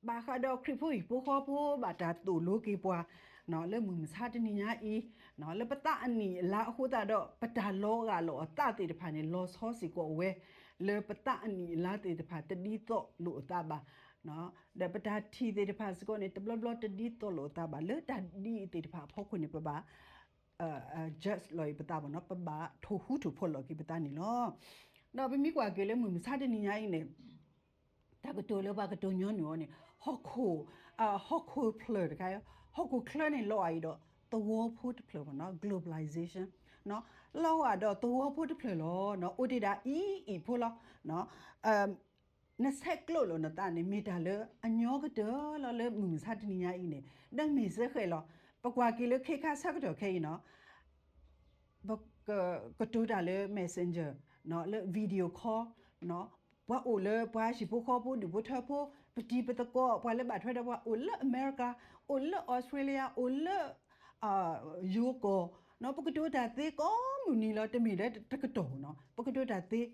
ဘၣ်ဃးဒီးခရံာ်ဖိဟံၣ်ဖိဃီဖိဘၣ်တၢ်သိၣ်လိက့ၤပှၤ လၢမုၢ်မဆါတနံၤညါအံၤ လၢပသးအနံၣ်အလါအဃိသတးဒီး ပတၢ်လီၤဂာ်လိာ်အသးသ့ၣ်တဖၣ်န့ၣ် လီၤဆီစ့ၢ်ကီးဝဲ လၢပသးအနံၣ်အလါသ့ၣ်တဖၣ် တဒ်သိးလိာ်အသးဘၣ် ဒီးပတၢ်ထံၣ်သ့ၣ်တဖၣ်စ့ၢ်ကီးန့ၣ် တဘျီဘျီတဒ်သိးလိာ်အသးဘၣ် လၢတၢ်ဒ်အံၤသ့ၣ်တဖၣ်အဖီခိၣ်န့ၣ် ပဘၣ် judge လီၤအံၤပသးဘၣ်နီၤ ပဘၣ်ထိၣ်ဃူထိၣ်ဖိးလီၤက့ၤပသးန့ၣ်လီၤ. ဒီးပမ့ၢ်ကွၢ်က့ၤလၢမုၢ်မဆါတနံၤညါအံၤန့ၣ် တၢ်ကတိၤလၢပှၤကတိၤညီနုၢ်အီၤန့ၣ် ဟီၣ်ခိၣ် ဟီၣ်ခိၣ်ချၢတခါ ဟီၣ်ခိၣ်ချၢန့ၣ် လီၤဂာ်အံၤဒီးသဝီဖိတဖျၢၣ်ဘၣ်နီၤ globalization လီၤဂာ်ဒီးသဝီဖိတဖျၢၣ်လီၤ. အိၣ်တ့ၢ်ဒၣ်အံၤအံၤဖိလီၤ. နဆဲးကျိးလိာ်နသးန့ၣ် မ့ၢ်တၢ်လၢအညီကတၢၢ်လီၤ လၢမုၢ်မဆါတနံၤညါအံၤန့ၣ် ဒီးမ့ၢ်စ့ၢ်ကီးလီၤ. ပကွၢ်က့ၤလၢခ့ခါဆၢကတီၢ်ခဲအံၤနီၤ ပကတိၤတၢ်လၢ messenger လၢ video call ပှၤအိၣ်လၢပှၤဟံၣ်ဖိဃီဖိဒူၣ်ဖိထၢဖိ ပတံၤပသကိး ပှၤလၢဘၣ်ထွဲဒီးပှၤအိၣ်လၢအမဲရကၤ အိၣ်လၢအီစထြ့လယါ အိၣ်လၢ ယိၤကီၢ် ပကတိၤတၢ်သ့ကိးမုၢ်နံၤလီၤ တမ့ၢ်လၢတကတီၢ်နီၤ ပကတိၤတၢ်သ့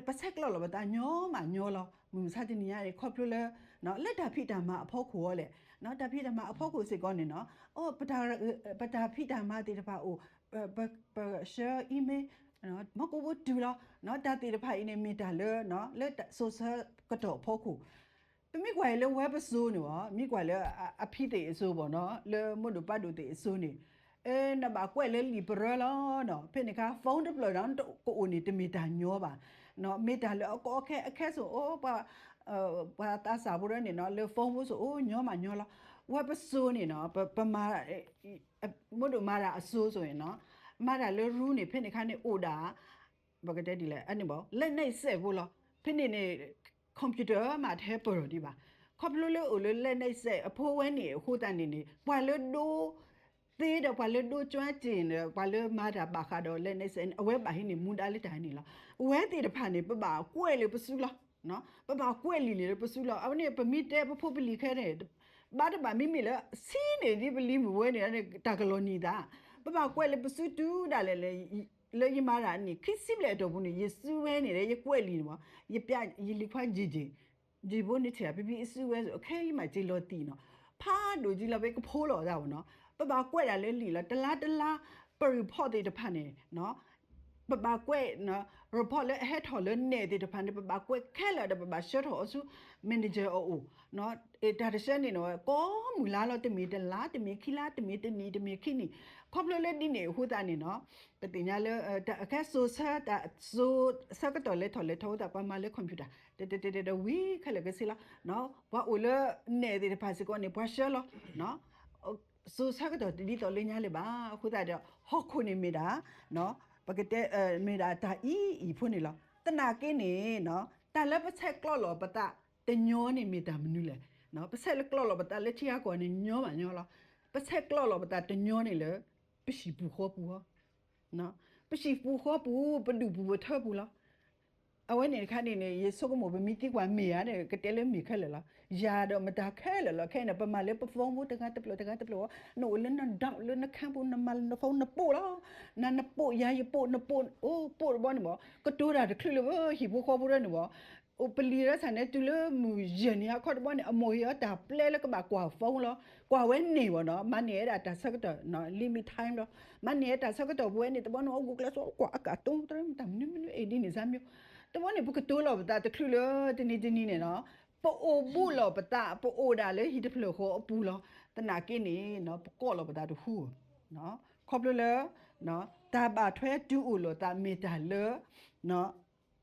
ပဆဲးကျိးလိာ်ပသးညီမးညီလီၤ. မုၢ်မဆါတနံၤညါန့ၣ် ခီဖျိလၢ လၢတၢ်ဖံးတၢ်မၤအဖီခိၣ်အီၤလဲၣ် တၢ်ဖံးတၢ်မၤအဖီခိၣ်စ့ၢ်ကီးန့ၣ်နီၤ ပတၢ်ဖံးတၢ်မၤသ့ၣ်တဖၣ်အိၣ် ပဆှၢ email မီကိးဘိတုၤလီၤ. တၢ်သ့ၣ်တဖၣ်အံၤန့ၣ် မ့ၢ်တၢ်လၢ လၢစိၤဆၢကတီၢ်အဖီခိၣ် ပမ့ၢ်ကွၢ်အံၤလၢဝဲပစိၤန့ၣ်ဘၣ် မ့ၢ်ကွၢ်လၢအဖံသ့ၣ်အစိၤဘၣ်နီၤ လၢမိၢ်ဒိၣ်ပၢ်ဒိၣ်သ့ၣ်အစိၤန့ၣ် နဘၣ်ကွဲးလၢလံာ်ပရၢလီၤ. ဖဲန့ၣ်အခါ phone တဖျၢၣ်ဒီးကအိၣ်န့ၣ် တမ့ၢ်တၢ်ညီဘၣ်. မ့ၢ်တၢ်လၢအကီအခဲ အခဲစိၤအိၣ် ပှၤသးစၢ်ဖိရၢန့ၣ်နီၤ လၢ phone ဖိစိၤအိၣ်ညီမးညီလီၤ. ဝဲပစိၤန့ၣ်နီၤ ပမၤ မိၢ်ဒိၣ်မၤတၢ်အစိၤစိၤန့ၣ်နီၤ မၤတၢ်လၢ room န့ၣ် ဖဲန့ၣ်အခါန့ၣ်အိၣ်ဒၣ် ပကတဲဒ်လဲၣ် အန့ၣ်ဘၣ် လက်နဲ့စက်ဖိလီၤ. ဖဲန့ၣ်န့ၣ် computer မးတဟဲပၢၢ်ထီၣ်ဒံးဘၣ်. ခီဖျိလၢအိၣ်လၢ လက်နဲ့စက် အဖိဝဲန့ၣ်အဃိသတးန့ၣ်န့ၣ် ပှၤလၢဒိ သ့ဒီးပှၤလၢဒိ ကျွမ်းကျင် ဒီးပှၤလၢမၤတၢ်ဘၣ်ဃးဒီး လက်နဲ့စက် အဝဲဘၣ်ဟံးန့ၢ်မူဒါလၢတၢ်န့ၣ်လီၤ. အဝဲသ့ၣ်တဖၣ်န့ၣ် ပဘၣ်ကွဲးလၢပစုလီၤ. ပဘၣ်ကွဲးလံာ်န့ၣ်လၢပစုလီၤ. အဝဲန့ၣ် ပမ့ၢ်တဲပဖိပလံၤခဲန့ၣ် ဘၣ်တဘၣ်မ့မ့ၢ်လၢ ဆံးန့ၢ်ဒ်ပလံၤမုၢ်ဝဲန့ၣ် တၢ်ကလီၤနံၤသး ပဘၣ်ကွဲးလၢပစုတုၤဒၣ်လဲာ် လၢယမၤတၢ်န့ၣ် ခံဆံဘျဲၣ်အတီၢ်ပူၤန့ၣ် ယစုဝဲန့ၣ်ဒီး ယကွဲးလံာ်န့ၣ်မး ယပျဲ ယလံၤခွါယ့ၣ်ယ့ၣ် ယဘိန့ၣ်ထဲ ပပံအစုဝဲ ခဲအံၤမးစ့လီၤသံးနီၤ ဖးဒိၣ်ကံလီၤ ပကဖိလီၤသးဘၣ်နီၤ ပဘၣ်ကွဲးဒၣ်လၢလံာ်လီၤ တလါတလါ ပ report သ့ၣ်တဖၣ်န့ၣ် ပဘၣ်ကွဲး report လၢအဟဲထီၣ်လၢနဲၣ်သ့ၣ်တဖၣ်န့ၣ် ပဘၣ်ကွဲးခဲလၢာ်ဒီး ပဘၣ်ဆှၢထီၣ်အီၤဆူ manager အအိၣ် တၢ်တဆှၢန့ၣ်နီၤ ကိးမုၢ်လါလီၤ တမ့ၢ်တလါ တမ့ၢ်ခံလါ တမ့ၢ်တနံၣ် တမ့ၢ်ခံနံၣ် ခီဖျိလၢဒ်န့ၣ်အဃိသတးန့ၣ်နီၤ ပသ့ၣ်ညါလၢ အခဲစိၤဆၢ တၢ်စိၤဆၢကတီၢ်လဲၤထီၣ်လဲၤထီအိၣ်သး ပှၤမၤလၢ computer တဲတဲတဲတဲဝံၤခဲလၢာ်ကဆ့လီၤ ပှၤအိၣ်လၢနဲၣ်သ့ၣ်တဖၣ်စ့ၢ်ကီးန့ၣ် ပှၤဆှၢလီၤ စိၤဆၢကတီၢ်တဒ်သိးလၢညါလၢၤဘၣ် အဃိသတးဒီး ဟီၣ်ခိၣ်န့ၣ်မ့ၢ်ဒၣ် ပကတဲ မ့ၢ်ဒၣ်တၢ်အံၤအံၤဖိန့ၣ်လီၤ. သနာ်က့န့ၣ် တၢ်လၢပဆဲးကျိးလီၤပသးတညီန့ၣ်မ့ၢ်တၢ်မနုၤလဲၣ်. ပဆဲးကျိးလီၤပသးလၢထံဂၤကီၢ်န့ၣ်ညီမးညီလီၤ. ပဆဲးကျိးလီၤပသးတညီန့ၣ်လၢ ပဟံၣ်ပူၤဃီပူၤဧါ ပဟံၣ်ပူၤဃီပူၤ ပဒူၣ်ပူၤပထၢပူၤလီၤ. အဝဲန့ၣ်တခါန့ၣ်န့ၣ် ယဆိကမိၣ်ပမ့ၢ်သံကွၢ်မ့ၢ်ဧါန့ၣ် ကတဲလၢမ့ၢ်ခဲလၢာ်လီၤ. ယၤဒီးမတၤခဲလၢာ်လီၤ. ခဲအံၤန့ၣ် ပမၤလၢပ phone ဖိတဂၤတဖျၢၣ်တဂၤတဖျၢၣ်အီၤ နအိၣ်လၢန dock လၢန camp ဖိ နမၤလၢန phone နပိာ်လီၤ. နနပိာ်ယၤယပိာ်နပိာ် အိၣ်ပိာ်တဘျီန့ၣ်မး ကတိၤတၢ်တချုးလၢၤဘၣ် ဟံၣ်ဖိဃီဖိရၢန့ၣ်မး အိၣ်ပလံၤရၢဆၣ်န့ၣ် တုၤလၢမုၢ်ယဲၢ်နံၤဟါခီတဘျီန့ၣ် အမိၢ်ဟ့ၣ်အီၤတၢ်ပျဲလၢကဘၣ်ကွၢ် phone လီၤ. ကွၢ်ဝဲန့ၣ်ဘၣ်နီၤ မၤန့ၢ်ဝဲဒၣ်တၢ်ဆၢကတီၢ် limit time လီၤ. မၤန့ၢ်ဝဲတၢ်ဆၢကတီၢ်ပဝဲန့ၣ် တဘျီန့ၣ် အဂုာ်ကျဲးစၢးကွၢ်အကၣ်တိတရၢ မတၤမနုၤမနုၤ အ့ၣ်ဒ်န့ၣ်စၢ်မံၤ တဘျီန့ၣ် ပကတိၤလီၤပသးတချုးလၢတနံၤတနံၤန့ၣ်နီၤ ပအိၣ်ဘူးလီၤပသး ပအိၣ်ဒၣ်လၢဟံၣ်တဖျၢၣ်ဃီအပူၤလီၤ. သနာ်က့န့ၣ် ပကိးလီၤပသးတဟူ ခီဖျိလၢ တၢ်ဘၣ်ထွဲတုၤအိၣ်လိာ်သးမ့ၢ်တၢ်လၢ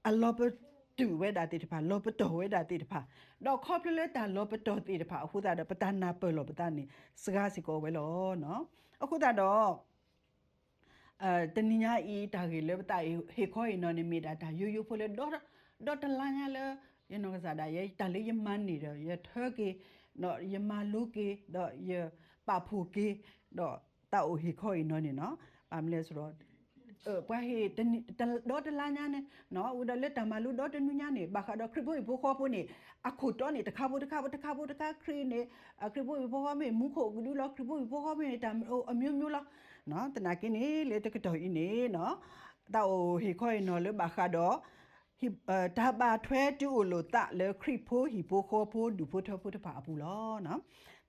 အလီၤပတုာ်ဝဲဒၣ်သ့ၣ်တဖၣ် လီၤပတီၢ်ဝဲဒၣ်သ့ၣ်တဖၣ် ဒီးခီဖျိလၢတၢ်လီၤပတီၢ်သ့ၣ်တဖၣ်အဃိသတးဒီး ပတၢ်နၢ်ပၢၢ်လီၤပသးန့ၣ် စှၤစ့ၢ်ကီးဝဲလီၤ. အဃိသတးဒီး တနံၤညါအံၤ တၢ်ဂ့ၢ်လၢပသးဟ့ၣ်ခီဟ့ၣ်နီၤန့ၣ် မ့ၢ်ဒၣ်တၢ်ယိယိဖိလၢ ဒီတလါညါလၢ ယနီၢ်ကစၢ်ဒၣ်ယဲ တၢ်လၢယမၤန့ၢ်ဒီး ယထၢက့ၤ ဒီးယမၤလိက့ၤ ဒီးယပာ်ဖှိၣ်က့ၤ ဒီးတၢ်အိၣ်ဟ့ၣ်ခီဟ့ၣ်နီၤန့ၣ်နီၤ ဘၣ်မနုၤလဲၣ်ဆိုတော့ ပှၤဟ့ၣ် ဒီတလါညါန့ၣ် ဝံၤဒီးလၢတၢ်မၤလိဒီတနွံညါန့ၣ် ဘၣ်ဃးဒီးခရံာ်ဖိဟံၣ်ဖိဃီဖိန့ၣ် အခိၣ်တီန့ၣ် တခါဖိတခါဖိ တခါဖိတခါခရံာ်န့ၣ် ခရံာ်ဖိဟံၣ်ဖိဃီမ့ၢ်မူခိၣ်ကဒုလီၤ ခရံာ်ဖိဟံၣ်ဖိဃီမ့ၢ်န့ၣ် တၢ်အမျိုးမျိုးလီၤ. သနာ်က့န့ၣ် လၢတကတီၢ်အံၤန့ၣ် တၢ်အိၣ်ဟ့ၣ်ခီဟ့ၣ်နီၤလၢဘၣ်ဃးဒီး တၢ်ဘၣ်ထွဲတုၤအိၣ်လိာ်သးလၢခရံာ်ဖိဟံၣ်ဖိဃီဖိဒူၣ်ဖိထၢဖိတဖၣ်အပူၤလီၤ.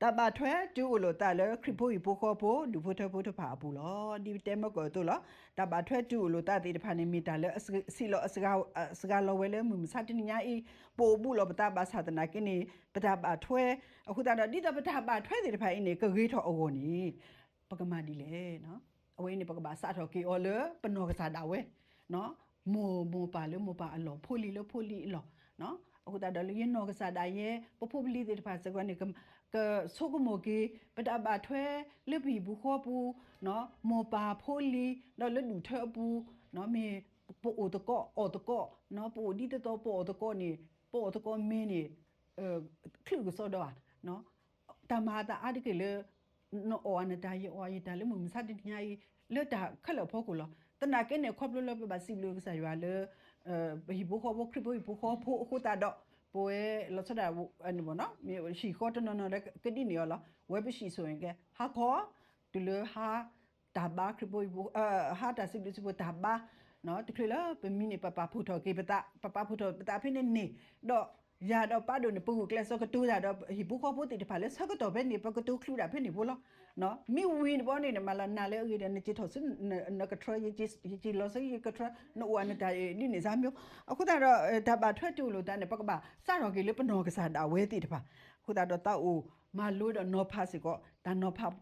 တၢ်ဘၣ်ထွဲတုၤအိၣ်လိာ်သးလၢခရံာ်ဖိဟံၣ်ဖိဃီဖိဒူၣ်ဖိထၢဖိတဖၣ်အပူၤလီၤ. ဒ်ပတဲမၢကီၢ်အသိးလီၤ. တၢ်ဘၣ်ထွဲတုၤအိၣ်လိာ်သးသ့ၣ်တဖၣ်န့ၣ် မ့ၢ်တၢ်လၢအစံးလီၤအစှၤလီၤဝဲလၢမုၢ်မဆါတနံၤညါအံၤ, ပအိၣ်ဘူးလီၤပသးဘၣ်ဆၣ်သနာ်က့န့ၣ် ပတၢ်ဘၣ်ထွဲ, အဃိသတးဒီး ဒ်သိးပတၢ်ဘၣ်ထွဲသ့ၣ်တဖၣ်အံၤန့ၣ် ကဂ့ၤထီၣ်အဂီၢ်န့ၣ် ပကမၤဒ်လဲၣ်. အဝဲအံၤန့ၣ် ပကဘၣ်စးထီၣ်က့ၤအီၤလၢပနီၢ်ကစၢ်ဒၣ်ဝဲ မိၢ်မိၢ်ပၢ်လၢမိၢ်ပၢ်အလီၢ်, ဖိလံၤလၢဖိလံၤအလီၢ်, အဃိသတးဒီးလၢယနီၢ်ကစၢ်ဒၣ်ယဲ ပဖိပလံၤသ့ၣ်တဖၣ်စ့ၢ်ကီးန့ၣ် ကဆိကမိၣ်က့ၤ ပတၢ်ဘၣ်ထွဲလၢပဟံၣ်ပူၤဃီပူၤ, မိၢ်ပၢ်ဖိလံၤ ဒီးလၢဒူၣ်ထၢအပူၤ, မ့ၢ်ပအိၣ်သကိးအီၣ်သကိး, ပအိၣ်ဒ်သိးသိးပအီၣ်သကိးန့ၣ်, ပအီၣ်သကိးမ့ၤန့ၣ် ချုးကစီဒီဧါ, တၢ်မၤအသးအါတက့ၢ်လၢ နအီၣ်အီၤနတၢ် ယအီၣ်ယတၢ်လၢမုၢ်မဆါတနံၤညါအံၤ လၢတၢ်ခဲလၢာ်အဖီခိၣ်လီၤ. သနာ်က့န့ၣ် ခီဖျိလၢပဘၣ်စံးဘျုးကစၢ်ယွၤလၢ ပဟံၣ်ဖိဃီဖိ ခရံာ်ဖိဟံၣ်ဖိဃီဖိအဃိသတးဒီး ပဝဲလီၤဆီဒၣ် ဟံၣ်ဃီတနီၤနီၤလၢကဒ်န့ၣ်အီၤလီၤ. ဝဲပစံးဆိၣ်ဂ့ၤကဲ ဟါခီ တုၤလၢဟါ တၢ်ဘါခရံာ်ဖိ ဟါတၢ်စံးဘျုးစံးဖှိၣ်တၢ်ဘါ, တချုးလၢပမံန့ၣ် ပပာ်ဖှိၣ်ထီၣ်က့ၤပသး, ပပာ်ဖှိၣ်ထီၣ်ပသးဖဲန့ၣ်န့ၣ်, ဒီးယၤဒီးပၢ်ဒိၣ်န့ၣ် ပဂုာ်ကျဲးစၢးကတိၤတၢ်ဒီးဟံၣ်ဖိဃီဖိသ့ၣ်တဖၣ်လၢဆၢကတီၢ်ဖဲန့ၣ် ပကတိၤချုးတၢ်ဖဲန့ၣ်ဖိလီၤ. မ့ၢ်ဝံၤတဘျီန့ၣ် နမၤလီၤနၤလၢအဂ့ၤဒီး နက့ၤထီၣ်ဆူနကထြၢ, ယက့ၤလီၤဆူယကထြၢ, နအိၣ်အနတၢ်ဒ်န့ၣ်စၢ်မ့ၢ်, အဃိသတးဒီး တၢ်ဘၣ်ထွဲတုၤအိၣ်လိာ်သးန့ၣ် ပကဘၣ်စးထီၣ်က့ၤလၢပနီၢ်ကစၢ်ဒၣ်ဝဲသ့ၣ်တဖၣ်, အဃိသတးဒီးသးအိၣ်မၤလိဒီးနီၤဖးစ့ၢ်ကီး တၢ်နီၤဖး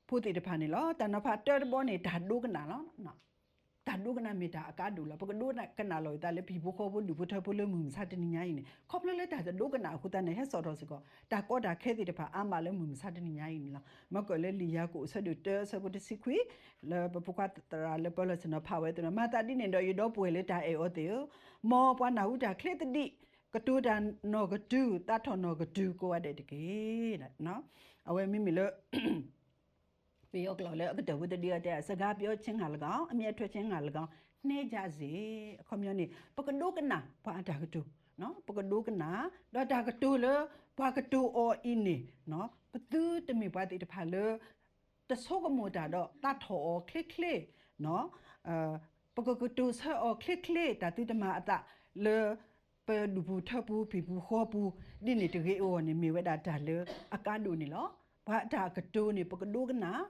ဖိသ့ၣ်တဖၣ်န့ၣ်လီၤ. တၢ်နီၤဖးတၢတဘီန့ၣ် တၢ်ဒိကနၣ်လီၤ. တၢ်ဒိကနၣ်မ့ၢ်တၢ်အကါဒိၣ်လီၤ. ပကဒိကနၣ်လီၤသးလၢပဟံၣ်ဖိဃီဖိဒူၣ်ဖိထၢဖိလၢမုၢ်မဆါတနံၤညါအံၤန့ၣ် ခီဖျိလၢတၢ်တဒိကနၣ်အဃိသတးန့ၣ် ဟဲစိာ်ထီၣ်စ့ၢ်ကီး တၢ်ကီတၢ်ခဲသ့ၣ်တဖၣ်အါမးလၢမုၢ်မဆါတနံၤညါအံၤန့ၣ်လီၤ. မၢကၢၢ်လၢလံာ်ယၤကိာ်အဆၢဒိၣ်တၢအဆၢဖိတဆံခွံ လၢပဖိခွါသရၣ်လၢပၢလီၤဆ့ၣ်နီၤဖးဝဲအသိးန့ၣ် မၤသးဒ်န့ၣ်ဒီးယဒီပုၢ်ဝဲၢ်လၢတၢ်အဲၣ်အီၤသ့ၣ်ဧၢ, မ်ပှၤနၢ်ဟူတၢ်ချ့သဒံး ကတိၤတၢ်နီၢ်ကတုၤ သးထီၣ်နီၢ်ကတုၤကိးဂၤဒဲးတက့ၢ်. အဝဲမ့မ့ၢ်လၢ ပယီၤကျိာ်လၢအကတၢၢ်ဖိတဒုအတဲ စကားပြောခြင်းငှာ်လည်းကောင်း အမျက်ထွက်ခြင်းငှာ်လည်းကောင်း နှဲကြစေ, အခီပညီန့ၣ် ပကဒိကနၣ်ပှၤအတၢ်ကတိၤ, ပကဒိကနၣ် ဒီးတၢ်ကတိၤလၢပှၤကတိၤအီၤအံၤန့ၣ် ပသုတမ့ၢ်ပှၤသ့ၣ်တဖၣ်လၢ တဆိကမိၣ်တၢ်ဒီးသးထီၣ်အီၤချ့ချ့, ပကကတိၤဆၢအီၤချ့ချ့ တၢ်သုတမၤအသးလၢ ပဒူၣ်ပူၤထၢပူၤ ပဟံၣ်ပူၤဃီပူၤ ဒ်န့ၣ်တဂ့ၤအဂီၢ်န့ၣ် မ့ၢ်ဝဲဒၣ်တၢ်လၢအကါဒိၣ်န့ၣ်လီၤ. ပှၤအတၢ်ကတိၤန့ၣ် ပကဒိကနၣ်,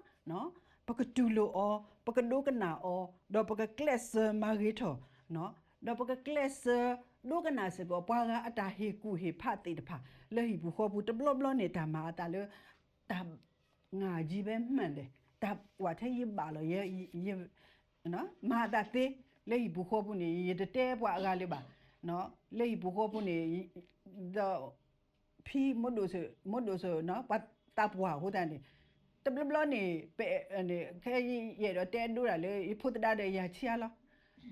ပကတူၢ်လိာ်အီၤ, ပကဒိကနၣ်အီၤ, ဒီးပကကျဲးစၢးမၤဂ့ၤထီၣ်, ဒီးပကကျဲးစၢးဒိကနၣ်စ့ၢ်ကီး ပှၤဂၤအတၢ်ဟ့ၣ်ကူၣ်ဟ့ၣ်ဖးသ့ၣ်တဖၣ် လၢဟံၣ်ပူၤဃီပူၤ တဘျီဘျီန့ၣ် တၢ်မၤအသးလၢ တၢ် ငါကြီးပဲမှန်တယ်, တၢ်ဝဲထဲယဘၣ်လီၤ, ယ မၤအသးသ့ လၢဟံၣ်ပူၤဃီပူၤန့ၣ် ယတတဲပှၤအဂၤလၢၤဘၣ်, လၢဟံၣ်ပူၤဃီပူၤန့ၣ် ဒီး ဖံ မိၢ်ဒိၣ်စိ မိၢ်ဒိၣ်စိ ပှၤသးပှၢ်အဃိသတးန့ၣ် တဘျီဘျီန့ၣ် ပ ခဲအံၤယအဲၣ်ဒိးတဲဒိတၢ်လၢ ယဖိသဒါဒီးယၤဆံးအါလီၤ.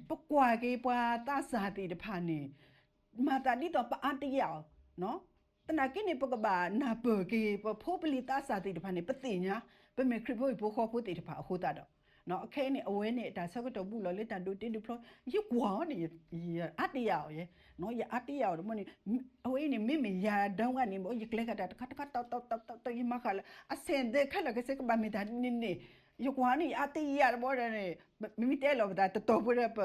ပကွၢ်က့ၤပှၤသးစၢ်သ့ၣ်တဖၣ်န့ၣ် မၤသးဒ်သိးပအါတယၢ်အီၤ, သနာ်က့န့ၣ် ပကဘၣ်နၢ်ပၢၢ်က့ၤ ပဖိပလံၤသးစၢ်သ့ၣ်တဖၣ်န့ၣ် ပသ့ၣ်ညါ ပမ့ၢ်ခရံာ်ဖိဟံၣ်ဖိဃီဖိသ့ၣ်တဖၣ်အဃိသတးဒီး ခဲအံၤန့ၣ် အဝဲန့ၣ်တၢ်ဆၢကတီၢ်ဘူးလီၤလၢတၢ်ဒိးတ့ဒိးဖျီ, ယကွၢ်အီၤန့ၣ် ယအါတယၢ်အီၤယဲ, ယအါတယၢ်အီၤတဘျီန့ၣ် အဝဲအံၤန့ၣ် မ့မ့ၢ်ယၤဒၣ်ဝဲန့ၣ် ယကျဲၤကတၢၢ်တခါတခါ တီတီတီတီ ယမၤဃာ်လၢ အဆဲးဒၢးခဲလၢာ်ခဲဆ့ကဘၣ်မ့ၢ်တၢ်န့ၣ်န့ၣ် ယကွၢ်န့ၣ် ယအါတယၢ်တဘျီဒီးန့ၣ် မ့မ့ၢ်တဲလီၤပသး တတီၤဖိဒီးပ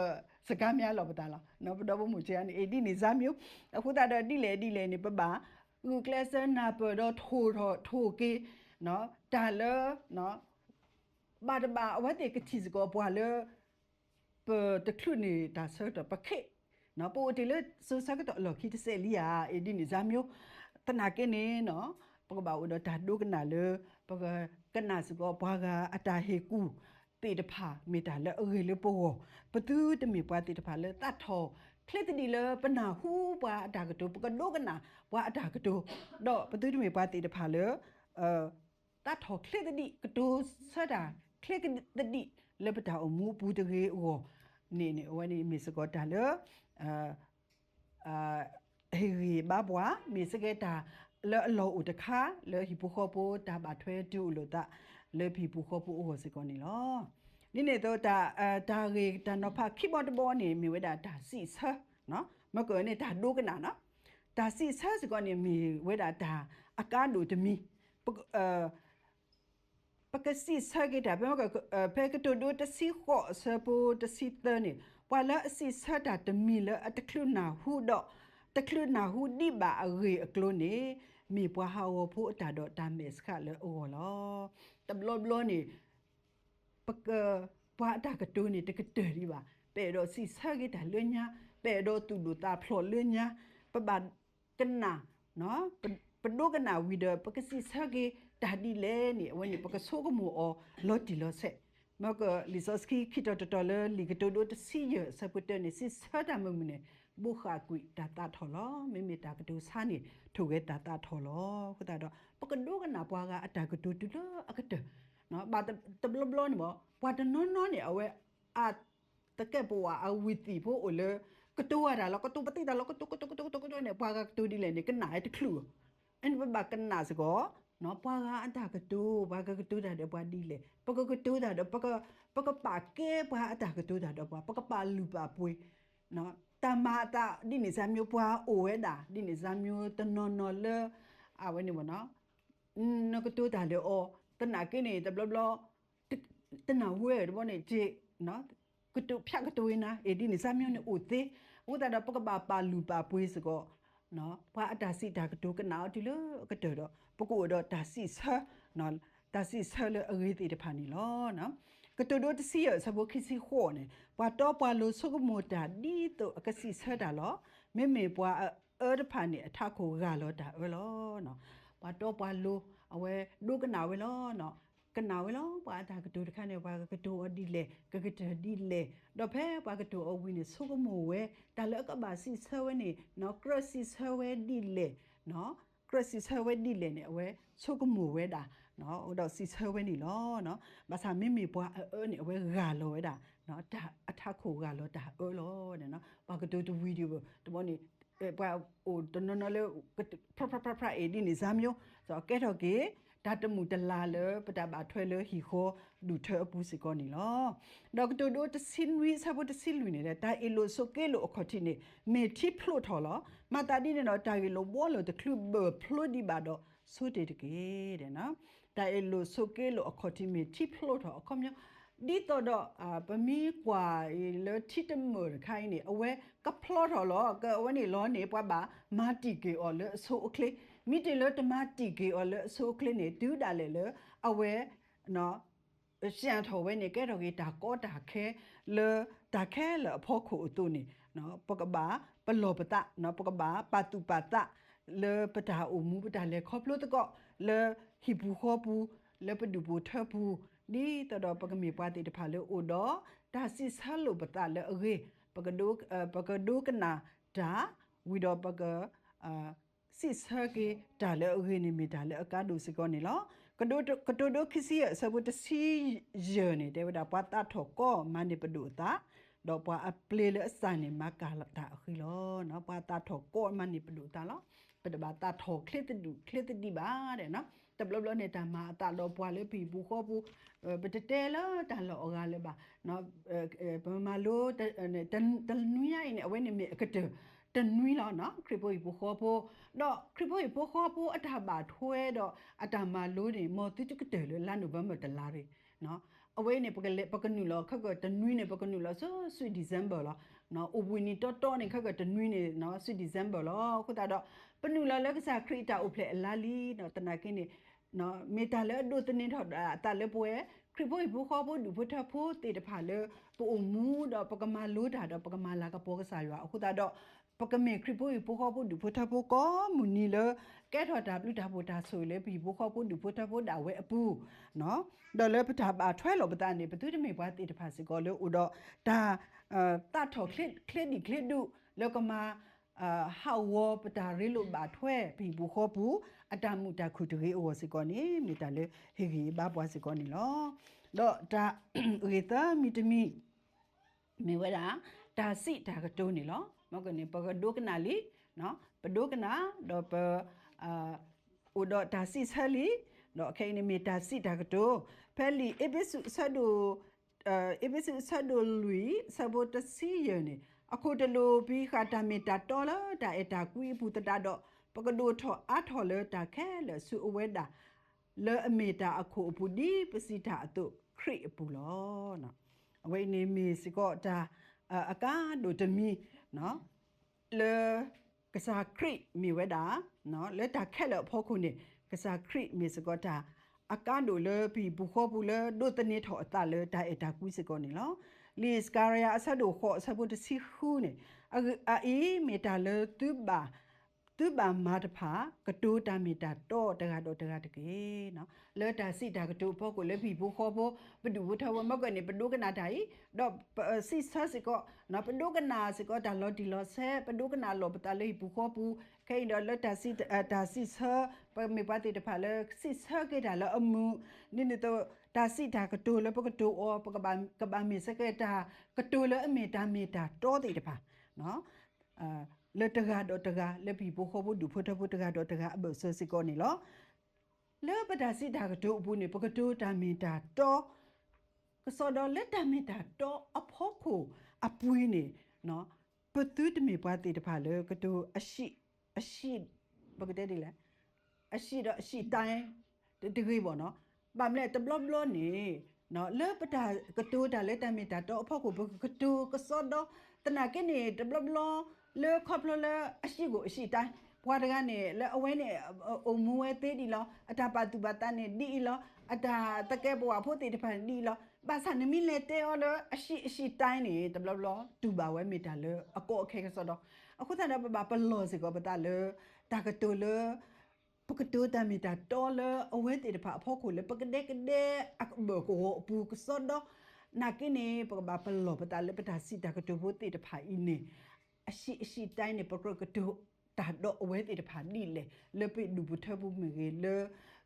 စကားများလီၤပသးလီၤ. ပဒီပုၢ်ဝဲၢ်န့ၣ် အ့ၣ်ဒ်န့ၣ်စၢ်မ့ၢ်, အဃိသတးဒီးဒ်လဲၣ်ဒ်လဲၣ်န့ၣ် ပဘၣ်ဂုာ်ကျဲးစၢးနၢ်ပၢၢ်ဒီးထိၣ်ထီၣ်ထိၣ်က့ၤ တၢ်လၢ ဘၣ်တဘၣ်အဝဲသ့ၣ်ကထံၣ်စ့ၢ်ကီးပှၤလၢ ပတချုးန့ၢ်တၢ်ဆၢကတီၢ်ပခဲ, ပအိၣ်တ့ၢ်လၢစိၤဆၢကတီၢ်အလီၢ်ခံတစဲးလံဧါ, အ့ၣ်ဒ်န့ၣ်စၢ်မ့ၢ်, သနာ်က့န့ၣ် ပကဘၣ်အိၣ်ဒီးတၢ်ဒိကနၣ်လၢ ပကကနၣ်စ့ၢ်ကီးပှၤဂၤအတၢ်ဟ့ၣ်ကူၣ်သ့ၣ်တဖၣ် မ့ၢ်တၢ်လၢအဂ့ၤလၢပဂီၢ်, ပသုတမ့ၢ်ပှၤသ့ၣ်တဖၣ်လၢသးထီၣ်ချ့သဒံးလၢပနၢ်ဟူပှၤအတၢ်ကတိၤ ပကဒိကနၣ်ပှၤအတၢ်ကတိၤ, ဒီးပသုတမ့ၢ်ပှၤသ့ၣ်တဖၣ်လၢ သးထီၣ်ချ့သဒံး ကတိၤဆၢတၢ်ချ့သဒံးလၢပတၢ်အိၣ်မူအပူၤတဂ့ၤအဂီၢ်န့ၣ်န့ၣ် အဝဲန့ၣ်မ့ၢ်စ့ၢ်ကီးတၢ်လၢ ဟ့ၣ်ဂံၢ်ဘါပှၤ မ့ၢ်စ့ၢ်ကီးတၢ်လၢအလီၢ်အိၣ်တခါ လၢဟံၣ်ဖိဃီဖိတၢ်ဘၣ်ထွဲတုၤအိၣ်လိာ်သး လၢပဟံၣ်ဖိဃီဖိအဂီၢ်စ့ၢ်ကီးန့ၣ်လီၤ. ဒ်န့ၣ်အသိး တၢ်ဂ့ၢ်တၢ်နီၤဖးခံဘီတဘီန့ၣ် မ့ၢ်ဝဲဒၣ်တၢ်စံးဆၢ, မ့ၢ်ကန့ၣ် တၢ်ဒိကနၣ်နီၤ, တၢ်စံးဆၢစ့ၢ်ကီးန့ၣ် မ့ၢ်ဝဲဒၣ်တၢ်အကါဒိၣ်တမံၤ ပကစံးဆၢက့ၤတၢ် ဖဲကတိၤဒိတဆံဃိးအဆၢဖိတဆံသၢန့ၣ် ပှၤလၢအစံးဆၢတၢ်တမံၤလၢအတချုးနၢ်ဟူဒီး တချုးနၢ်ဟူဒံးဘၣ်အဂ့ၢ်အကျိၤန့ၣ် မ့ၢ်ပှၤဟးဂီၤဖိအတၢ်ဒီးတၢ်မဲာ်ဆှးလၢအဂီၢ်လီၤ. တဘျီဘျီန့ၣ် ပက ပှၤအတၢ်ကတိၤန့ၣ် တကတၢၢ်ဒံးဘၣ်. ပအဲၣ်ဒိးစံးဆၢက့ၤတၢ်လၢညါ, ပအဲၣ်ဒိးသူၣ်ဒိၣ်သးဖျိးလၢညါ, ပဘၣ်ကနၣ်, ပဒိကနၣ်ဝံၤဒီး ပကစံးဆၢက့ၤတၢ်ဒ်လဲၣ်န့ၣ် အဝဲန့ၣ် ပကဆိကမိၣ်အီၤလီၤတံၢ်လီၤဆဲး. မ့ၢ်ကလံာ်စီဆှံခံတီၤတတီၤလၢလံာ်ကတိၤဒိတဆံယဲၢ်အဆၢဖိတၢန့ၣ် စံးဆၢတၢ်မုာ်မုာ်န့ၣ် ဘိးဃၣ်ကွံာ်တၢ်သးထီၣ်လီၤ. မ့မ့ၢ်တၢ်ကတိၤဆါန့ၣ် ထိၣ်ဂဲၤတၢ်သးထီၣ်လီၤ. အဃိသတးဒီး ပကဒိကနၣ်ပှၤဂၤအတၢ်ကတိၤတုၤလၢအကတၢၢ်, ဘၣ်တဘျီဘျီန့ၣ်မ့ၢ် ပှၤတနီၤနီၤန့ၣ် အဝဲ အ သကဲးပဝးအဝံၣ်သံၣ်ဖိအိၣ်လၢ ကတိၤဝဲဒၣ်လီၤ, ကတိၤပသံတၢ်လီၤ, ကတိၤ ကတိၤ ကတိၤ ကတိၤ ကတိၤန့ၣ် ပှၤဂၤကတိၤဒ်လဲၣ်န့ၣ် ကနၣ်ဝဲတချုးဘၣ်. အန့ၣ်ပဘၣ်ကနၣ်စ့ၢ်ကီး ပှၤဂၤအတၢ်ကတိၤ, ပှၤကကတိၤတၢ်ဒီးပှၤဒ်လဲၣ်, ပကကတိၤတၢ်ဒီး ပကပာ်ကဲပှၤအတၢ်ကတိၤတၢ်ဒီးပှၤ, ပကပာ်လုၢ်ပာ်ပှ့ၤ တၢ်မၤအသးဒ်န့ၣ်စၢ်မ့ၢ် ပှၤအိၣ်ဝဲဒၣ် ဒ်န့ၣ်စၢ်မ့ၢ်တနီၤနီၤလၢ အဝဲန့ၣ် နကတိၤတၢ်လၢအီၤ သနာ်က့န့ၣ် တဘျီဘျီ တနၢ်ဟူဝဲတဘျီန့ၣ် ကဖၠးကတိၤဝဲနၤ အ့ၣ် ဒ်န့ၣ်စၢ်မ့ၢ်န့ၣ်အိၣ်သ့. အဃိသတးဒီး ပကဘၣ်ပာ်လုၢ်ပာ်ပှ့ၤစ့ၢ်ကီး ပှၤအတၢ်စံးတၢ်ကတိၤ ကနၣ်အီၤတုၤလၢအကတၢၢ်ဒီး ပကအိၣ်ဒီးတၢ်စံးဆၢ တၢ်စံးဆၢလၢအဂ့ၤသ့ၣ်တဖၣ်န့ၣ်လီၤ. ကတိၤဒိတဆံယဲၢ်အဆၢဖိခံဆံဃိးန့ၣ် ပှၤတီပှၤလိၤဆိကမိၣ်တၢ်ဒ်သိးအကစံးဆၢတၢ်လီၤ. မ့မ့ၢ်ပှၤအအၢတဖၣ်န့ၣ် အထးခိၣ်ဂၢ်လီၤတၢ်အၢလီၤ. ပှၤတီပှၤလိၤ အဝဲဒိကနၣ်ဝဲလီၤ. ကနၣ်ဝဲလီၤ ပှၤအတၢ်ကတိၤတခါန့ၣ် ပှၤကကတိၤအီၤဒ်လဲၣ် ကကတၢၢ်ဒ်လဲၣ်, ဒီးဖဲပှၤကတိၤအီၤဝံၤန့ၣ် ဆိကမိၣ်ဝဲ တၢ်လၢအကဘၣ်စံးဆၢဝဲန့ၣ် ကြၢးစံးဆၢဝဲဒ်လဲၣ် ကြၢးစံးဆၢဝဲဒ်လဲၣ်န့ၣ် အဝဲဆိကမိၣ်ဝဲဒၣ် ဒီးစံးဆၢဝဲန့ၣ်လီၤ. ဘၣ်ဆၣ်မ့မ့ၢ်ပှၤအအၢန့ၣ် အဝဲဂၢ်လီၤဝဲဒၣ် အထးခိၣ်ဂၢ်လီၤတၢ်အၢလီၤ. ပှၤကတိၤတဝံၤဒံးဘၣ် တဘျီန့ၣ် ပှၤအိၣ်တနီၤနီၤလၢ ဖြၣ်ဖြၣ်ဖြၣ်ဖြၣ်အ့ၣ် ဒ်န့ၣ်စၢ်မ့ၢ် ကဲထီၣ်က့ၤ တၢ်တမုာ်တလၤလၢပတၢ်ဘၣ်ထွဲလၢဟံၣ်ဃီဒူၣ်ထၢအပူၤစ့ၢ်ကီးန့ၣ်လီၤ. ဒီးကတိၤဒိတဆံနွံအဆၢဖိတဆံလွံၢ်န့ၣ် တၢ်အ့ၣ်လိာ်ဆိးက့လိာ်အခီၣ်ထံးန့ၣ် မ့ၢ်ထံဖျိးထီၣ်လီၤ. မၤသးဒ်န့ၣ်ဒီး တၢ်ဂ့ၢ်လိာ်ဘှီလိာ်တချုးဘၢၣ်ဖျိဒံးဘၣ်ဒီး ဆိတ့ၢ်တက့ၢ်. တၢ်အ့ၣ်လိာ်ဆိးက့လိာ်အခီၣ်ထံးမ့ၢ်ထံဖျိးထီၣ်အခီပညီ ဒ်သိးဒီး ပမ့ၢ်ကွၢ်အံၤလၢထံတမၢၢ်တခါအံၤန့ၣ် အဝဲကဖျိးထီၣ်လီၤ. ကဝဲန့ၣ်လီၤန့ၣ် ပှၤဘၣ်မၤတံာ်က့ၤအီၤလၢအဆိအချ့, မ့ၢ်တုၤလၢတမၤတံာ်က့ၤအီၤလၢအဆိအချ့န့ၣ် တုၤဒၣ်လဲာ်လၢအဝဲ စၢ်ထီၣ်ဝဲန့ၣ် ကဲထီၣ်က့ၤတၢ်ကီတၢ်ခဲ လၢတၢ်ခဲလၢာ်အဖီခိၣ်အသိးန့ၣ် ပကဘၣ်ပလီၢ်ပသး ပကဘၣ်ပာ်သူၣ်ပာ်သး လၢပတၢ်အိၣ်မူပတၢ်လဲၤခီဖျိသကိး လၢဟံၣ်ပူၤဃီပူၤ လၢပဒူၣ်ပူၤထၢပူၤ ဒ်သိးဒီးပကမ့ၢ်ပှၤသ့ၣ်တဖၣ်လၢအိၣ်ဒီး တၢ်စံးဆၢလိာ်ပသးလၢအဂ့ၤ, ပကဒိကနၣ်တၢ် ဝံၤဒီးပက စံးဆၢက့ၤတၢ်လၢအဂ့ၤန့ၣ် မ့ၢ်တၢ်လၢအကါဒိၣ်စ့ၢ်ကီးန့ၣ်လီၤ. ကတိၤဒိခံဆံယဲၢ်အဆၢဖိတဆံယဲၢ်န့ၣ် တဲဝဲဒၣ် ပှၤသးထီၣ်ကီမၤန့ၢ်ပဒိၣ်အသး, ဒီးပှၤအပျ့ၤလၢအစၢ်န့ၣ် မၤကၤတၢ်အဃံလီၤ. ပှၤသးထီၣ်ကီမၤန့ၢ်ပဒိၣ်အသးလီၤ. ပတဘၣ်သးထီၣ်ချ့သဒူၣ်ချ့သဒံးဘၣ်. တဘျီဘျီန့ၣ် တၢ်မၤအသးဒီးပှၤလၢပဟံၣ်ပူၤဃီပူၤ ပတတဲလၢတၢ်လီၢ်အဂၤလၢၤဘၣ်. ပမၤလိ တနွံညါအံၤန့ၣ် အဝဲန့ၣ်မ့ၢ်အကတၢၢ်တနွံလီၤ. ခရံာ်ဖိဟံၣ်ဖိဃီဖိ ဒီးခရံာ်ဖိဟံၣ်ဖိဃီဖိအတၢ်ဘၣ်ထွဲဒီးအတၢ်မၤလိန့ၣ် မ်သုတကတၢၢ်လၢလါ November တလါရ့ၣ်. အဝဲအံၤန့ၣ် ပကနုာ်လီၤခဲကတနွံန့ၣ် ပကနုာ်လီၤဆူ December လီၤ. အိၣ်ဘှံးနံၤတီတီန့ၣ် ခဲကတနွံန့ၣ် ဆူ December လီၤ. အဃိသတးဒီး ပနုာ်လီၤလၢကစၢ်ခရံာ်အတၢ်အိၣ်ဖျဲၣ်အလါလံ. သနာ်က့န့ၣ် မ့ၢ်တၢ်လၢအဒိးသန့ၤထီၣ်အသးလၢပဝဲ ခရံာ်ဖိဟံၣ်ဖိဃီဖိဒူၣ်ဖိထၢဖိသ့ၣ်တဖၣ်လၢ ပအိၣ်မူဒီးပကမၤလိတၢ်ဒီးပကမၤလၤကပီၤကစၢ်ယွၤအဃိသတးဒီး ပကမ့ၢ်ခရံာ်ဖိဟံၣ်ဖိဃီဖိဒူၣ်ဖိထၢဖိကိးမုၢ်နံၤလၢ ကဲထီၣ်တၢ်ဘျုးတၢ်ဖှိၣ်တၢ်ဆိၣ်ဂ့ၤလၢပဟံၣ်ဖိဃီဖိဒူၣ်ဖိထၢဖိဒၣ်ဝဲအပူၤ ဒီးလၢပတၢ်ဘၣ်ထွဲလိာ်ပသးန့ၣ် ပသုတမ့ၢ်ပှၤသ့ၣ်တဖၣ်စ့ၢ်ကီးလၢအိၣ်ဒီးတၢ် သးထီၣ်ချ့ဒံၣ်ချ့ဒူၣ် လၢကမၤ ဟးဂီၤပတၢ်ရ့လိာ်ဘၣ်ထွဲ ပဟံၣ်ပူၤဃီပူၤ အတၢ်မုာ်တၢ်ခုၣ်တဂ့ၤအဂီၢ်စ့ၢ်ကီးန့ၣ် မ့ၢ်တၢ်လၢဟ့ၣ်ဂံၢ်ဟ့ၣ်ဘါပှၤစ့ၢ်ကီးန့ၣ်လီၤ. ဒီးတၢ်ဂ့ၢ်သၢမံၤတမံၤ မ့ၢ်ဝဲဒၣ် တၢ်စံးတၢ်ကတိၤန့ၣ်လီၤ. မ့ၢ်ကန့ၣ် ပကဒိကနၣ်လံ, ပဒိကနၣ် ဒီးပ အိၣ်ဒီးတၢ်စံးဆၢလံ, ဒီးခဲအံၤန့ၣ်မ့ၢ်တၢ်စံးတၢ်ကတိၤ ဖဲလံာ်အ့းဖ့းစူးအဆၢဒိၣ် အ့းဖ့းစူးအဆၢဒိၣ်လွံၢ် အဆၢဖိတဆံယဲၢ်န့ၣ် အခိၣ်တလိၣ်ပှၤဃာ်တၢ်မ့ၢ်တၢ်တီလၢတၢ်အဲၣ်တၢ်ကွံအပူၤသတးဒီး ပကဒိၣ်ထီၣ်အါထီၣ်လၢတၢ်ခဲလၢာ်ဆူအဝဲဒၣ် လၢအမ့ၢ်တၢ်အခိၣ်အပူၤ ဒ်ပစံးတၢ်အသိး ခရံာ်အပူၤလီၤ. အဝဲအံၤန့ၣ်မ့ၢ်စ့ၢ်ကီးတၢ် အကါဒိၣ်တမံၤ လၢကစၢ်ခရံာ်မ့ၢ်ဝဲဒၣ် လၢတၢ်ခဲလၢာ်အဖီခိၣ်န့ၣ် ကစၢ်ခရံာ်မ့ၢ်စ့ၢ်ကီးတၢ်အကါဒိၣ်လၢပဟံၣ်ပူၤဃီပူၤလၢဒိးသန့ၤထီၣ်အသးလၢတၢ်အဲၣ်တၢ်ကွံစ့ၢ်ကီးန့ၣ်လီၤ. လံာ်စကၤရယၤအဆၢဒိၣ်ဃိးအဆၢဖိတဆံဃုန့ၣ် အအံၤမ့ၢ်တၢ်လၢသုဘၣ် သုဘၣ်မၤတဖၣ် ကတိၤတၢ်မ့ၢ်တၢ်တီတဂၤဒီးတဂၤတက့ၢ်. လၢတၢ်စံးတၢ်ကတိၤအဖီခိၣ်လၢပဟံၣ်ဖိဃီဖိ ပဒူၣ်ဖိထၢဖိ မ့ၢ်ကဲန့ၣ် ပဒိကနၣ်တၢ်အံၤ ဒီးပစံးဆၢစ့ၢ်ကီး ပဒိကနၣ်စ့ၢ်ကီးတၢ်လီၤတံၢ်လီၤဆဲး ပဒိကနၣ်လီၤပသးလၢဟံၣ်ပူၤဃီပူၤ ခဲအံၤဒီးလၢတၢ်စံးဆၢ ပမ့ၢ်ပှၤသ့ၣ်တဖၣ်လၢစံးဆၢက့ၤတၢ်လၢအမုာ် ဒ်န့ၣ်အသိး တၢ်စံးတၢ်ကတိၤလၢပကတိၤအီၤ ပကဘၣ်မ့ၢ်စ့ၢ်ကီးတၢ်ကတိၤလၢအမ့ၢ်တၢ်မ့ၢ်တၢ်တီသ့ၣ်တဖၣ် လၢတဂၤဒီးတဂၤ လၢပဟံၣ်ဖိဃီဖိဒူၣ်ဖိထၢဖိတဂၤဒီးတဂၤအဘၢၣ်စၢၤစ့ၢ်ကီးန့ၣ်လီၤ. လၢပတၢ်စံးတၢ်ကတိၤအပူၤန့ၣ် ပကတိၤတၢ်မ့ၢ်တၢ်တီ ကစီဒီလၢတၢ်မ့ၢ်တၢ်တီအဖီခိၣ်အပူၤန့ၣ် ပသုတမ့ၢ်ပှၤသ့ၣ်တဖၣ်လၢကတိၤအ အ ပကတဲဒ်လဲၣ် အ အ တဂ့ၤဘၣ်နီၤ. ဘၣ်မနုၤလဲၣ် တဘျီဘျီန့ၣ် လၢပတၢ်ကတိၤတၢ်လၢတၢ်မ့ၢ်တၢ်တီအဖီခိၣ် ပကကတိၤကစီဒီ သနာ်က့န့ၣ် တဘျီဘျီ လၢခီဖျိလၢအ အ ပှၤတဂၤန့ၣ် လၢအဝဲန့ၣ် အိၣ်မူဝဲသ့ဒ်အံၤလီၤ, အတၢ်ပာ်သူၣ်ပာ်သးန့ၣ်ဒ်အံၤလီၤ, အတၢ်သကဲးပဝးဖိသ့ၣ်တဖၣ်န့ၣ်ဒ်အံၤလီၤ. ဘၣ်ဆၣ်နမ့ၢ်လဲၤတဲအီၤလၢအ အ န့ၣ် တဘျီဘျီတူၢ်ဘၣ်ဝဲမ့ၢ်တၢ်လၢအကီအခဲကစီဒီ. အဃိသတးဒီး ပဘၣ်ပလီၢ်စ့ၢ်ကီးပသးလၢ တၢ်ကတိၤလၢ ပကတိၤတၢ်မ့ၢ်တၢ်တီလၢအဝဲသ့ၣ်တဖၣ်အဖီခိၣ်လၢပကဒဲကဒဲအကဘၢၣ်ကဝီၤအပူၤကစီဒီ, သနာ်က့န့ၣ် ပကဘၣ်ပလီၢ်ပသးလၢပတၢ်စံးတၢ်ကတိၤဖိသ့ၣ်တဖၣ်အံၤန့ၣ် အ အ န့ၣ် ပကြၢးကတိၤ တၢ်ဒီးအဝဲသ့ၣ်တဖၣ်ဒ်လဲၣ်, လၢပဒူၣ်ပထၢပူၤမ့ၢ်ဂ့ၤ, လၢ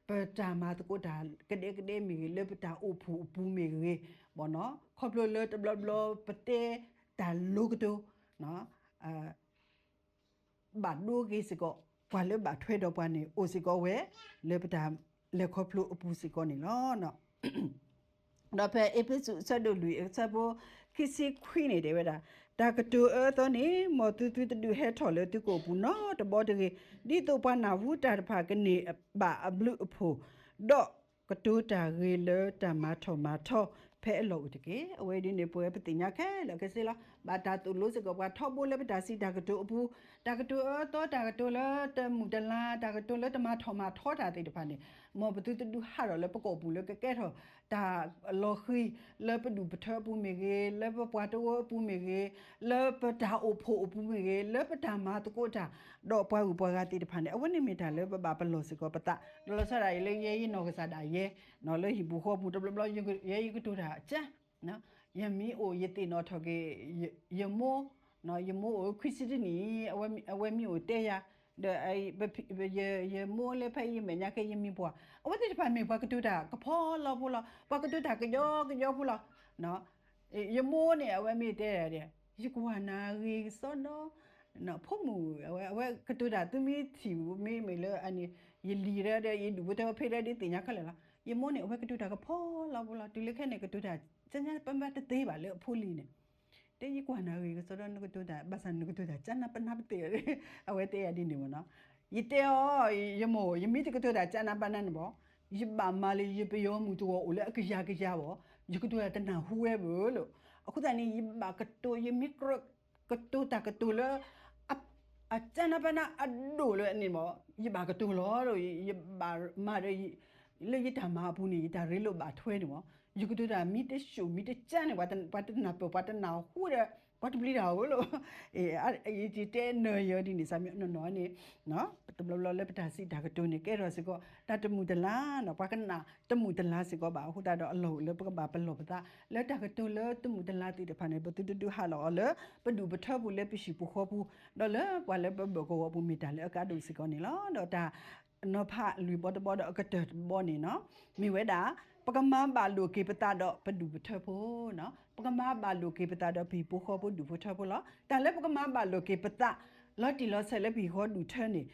ပတၢ်မၤသကိးတၢ်ကဒဲကဒဲမ့ၢ်ဂ့ၤ, လၢပတၢ်အိၣ်ဖှိၣ်အပူၤမ့ၢ်ဂ့ၤ, ခီဖျိလၢတဘျီဘျီပတဲတၢ်လိၤကတိၤ ဘၣ်ဒိက့ၤစ့ၢ်ကီး ပှၤလၢဘၣ်ထွဲဒီးပှၤန့ၣ် အိၣ်စ့ၢ်ကီးဝဲ လၢပတၢ်လဲၤခီဖျိအပူၤစ့ၢ်ကီးန့ၣ်လီၤ. ဒီးဖဲအ့းဖ့းစူးအဆၢဒိၣ်လွံၢ်အဆၢဖိခံဆံခွံန့ၣ် တဲဝဲဒၣ်, တၢ်ကတိၤအၢအသီန့ၣ် မ်သုသုတဒုးဟဲထီၣ်လၢသုကအိၣ်ပူၤနီတဘီတဂ့ၤ, ဒ်သိးပှၤနၢ်ဟူတၢ်တဖၣ်ကန့ၢ်ဘၣ်အဘျုးအဖှိၣ်, ဒီးကတိၤတၢ်ဂ့ၤလၢတၢ်မၤထီၣ်မၤထီဖဲအလီၢ်အိၣ်တက့ၢ်. အဝဲဒ်န့ၣ် ပဝဲပသ့ၣ်ညါခဲလၢာ်ခဲဆ့လီၤ. ဘၣ်တၢ်သိၣ်လိစ့ၢ်ကီးပှၤထီဘိလၢပတၢ်စံးတၢ်ကတိၤအပူၤ, တၢ်ကတိၤအၢအသီ တၢ်ကတိၤလၢတမုာ်တလၤ, တၢ်ကတိၤလၢတမၤထီၣ်မၤထီတၢ်သ့ၣ်တဖၣ်န့ၣ်, မ်ပသုတဒုးဟးထီၣ်လၢပကအိၣ်ပူၤလၢကကဲထီၣ် တၢ်လီၤဃံၤ လၢပဒူၣ်ပထၢအပူၤမ့ၢ်ဂ့ၤ, လၢပပှၤတဝၢအပူၤမ့ၢ်ဂ့ၤ, လၢပတၢ်အိၣ်ဖှိၣ်အပူၤမ့ၢ်ဂ့ၤ, လၢပတၢ်မၤသကိးတၢ် ဒီးပှၤဂုၤပှၤဂၤသ့ၣ်တဖၣ်န့ၣ် အဝဲန့ၣ်မ့ၢ်တၢ်လၢပဘၣ်ပလီၢ်စ့ၢ်ကီးပသး, ဒီးလီၤဆီဒၣ်အံၤလၢယဲယနီၢ်ကစၢ်ဒၣ်ယဲ, လၢဟံၣ်ပူၤဃီပူၤတဘျီဘျီ ယဲယကတိၤတၢ်ကၢ ယမ့ၢ်အိၣ်ယသ့ၣ်နီၣ်ထီၣ်က့ၤ ယမိၢ်, ယမိၢ်အိၣ်ခွံဆံတနံၣ်, အဝဲမ့ၢ်အိၣ်တဲယၤ, ဒီး ယမိၢ်လၢဖဲယမဲာ်ညါခဲ ယမံၤပှၢ်, အဝဲသ့ၣ်တဖၣ်မ့ၢ်ပှၤကတိၤတၢ်ကဖီလီၤဖိလီၤ, ပှၤကတိၤတၢ်ကယီကယီဖိလီၤ. ယမိၢ်န့ၣ် အဝဲမ့ၢ်တဲဒၣ်, ယကွၢ်နၤဂ့ၤကစီဒီ, ဖိမုၣ်, အဝဲကတိၤတၢ်သုမ့ၢ်ထံၣ်မ့ၢ်မ့ၢ်လၢအန့ၣ်, ယလံၤဒီး ယဒူၣ်ဖိထၢဖိဖဲဒၣ်ဒ်သ့ၣ်ညါခဲလၢာ်လီၤ. ယမိၢ်န့ၣ် အဝဲကတိၤတၢ်ကဖီလီၤဖိလီၤ, တုၤလၢခဲန့ၣ် ကတိၤတၢ် ကညါပမ့ၢ်တသ့ဘၣ်လၢအဖိလံၤန့ၣ် တဲယကွၢ်နၤဂ့ၤကစီဒီ နကတိၤတၢ် ဘၣ်ဆၣ်နကတိၤတၢ်ကနၢ်ပနၢ်ပသ့ၣ်, အဝဲတဲယၤဒ်န့ၣ်မ့ၢ်နီၤ, ယတဲအီၤ, ယမိၢ် ယမ့ၢ်တကတိၤတၢ်ကနၢ်ပနၢ်န့ၣ်ဘၣ်, ယဘၣ်မၤလၢယပယီၤမုၢ်တဂီၤအိၣ်လၢအကယၤကယၤဘၣ်, ယကတိၤတၢ်တနၢ်ဟူဝဲဘၣ်လီၤ. အဃိသတးန့ၣ် ယဘၣ်ကတိၤ ယမ့ၢ်ကြၢးကတိၤတၢ်ကတိၤလၢ အကနၢ်ပနၢ်အဒိၣ်လၢအန့ၣ်မ့ၢ်, ယဘၣ်ကတိၤလီၤ, ယဘၣ်မၤဒီး လၢယတၢ်မၤအပူၤန့ၣ် ယတၢ်ရ့လိာ်ဘၣ်ထွဲန့ၣ်မ့ၢ်, ယကတိၤတၢ်မ့ၢ်တဆူၣ်မ့ၢ်တကၢန့ၣ် ပှၤတနၢ်ပၢၢ် ပှၤတနၢ်ဟူဒီး ပှၤတပျံၤတၢ်ဧိၤလီၤ. ယတဲနၢၤယၤဒ်န့ၣ် စးမ့ၢ်နီၢ်နီၢ်န့ၣ် တဘျီဘျီလၢပတၢ်စံးတၢ်ကတိၤန့ၣ် ကဲထီၣ်စ့ၢ်ကီး တၢ်တမုာ်တလၤနီၤ, ပှၤကနၣ်တမုာ်တလၤစ့ၢ်ကီးဘၣ်. အဃိသတးဒီးအလီၢ်အိၣ်လၢပကဘၣ်ပလီၢ်ပသး လၢတၢ်ကတိၤလၢတမုာ်တလၤသ့ၣ်တဖၣ်န့ၣ် ပသုတဒုးဟးလီၤအီၤလၢ ပဒူၣ်ပထၢပူၤလၢပဟံၣ်ပူၤဃီပူၤ, ဒီးလၢပှၤလၢပဘၢၣ်ကဝီၤပူၤမ့ၢ်တၢ်လၢအကါဒိၣ်စ့ၢ်ကီးန့ၣ်လီၤ. ဒီးတၢ် နီၤဖးလွံၢ်ဘီတဘီဒီးအကတၢၢ်တဘီန့ၣ်နီၤ, မ့ၢ်ဝဲဒၣ် ပကမၤဘၣ်လိာ်က့ၤပသးဒီးပဒူၣ်ပထၢဖိနီၤ, ပကမၤဘၣ်လိာ်က့ၤပသးဒီးပဟံၣ်ဖိဃီဖိဒူၣ်ဖိထၢဖိလီၤ. တၢ်လၢပကမၤဘၣ်လိာ်က့ၤပသး လီၤတံၢ်လီၤဆဲးလၢပဟံၣ်ဃီဒူၣ်ထၢန့ၣ်